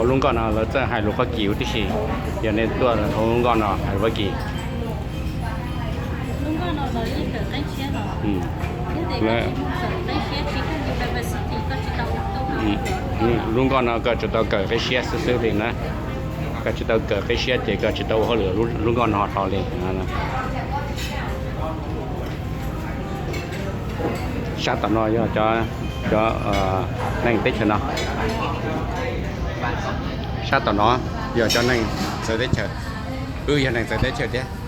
Lub nkoj no lawv txawj hais lus Fab Kis huv tib si, yog nej tuaj hauv lub nkoj no hais lus Fab Kis. Lub nkoj no koj tsuas tau kawm qib siab xwb xwb li na. Koj tsis tau kawm qib siab ces koj tsis tau ua hauj lwm lub nkoj no hlo li. Sab tom no yog cov, cov neeg teb chaws no. Sab tom no yog cov neeg txawv teb chaws. Wb yog neeg txawv teb chaws thiab.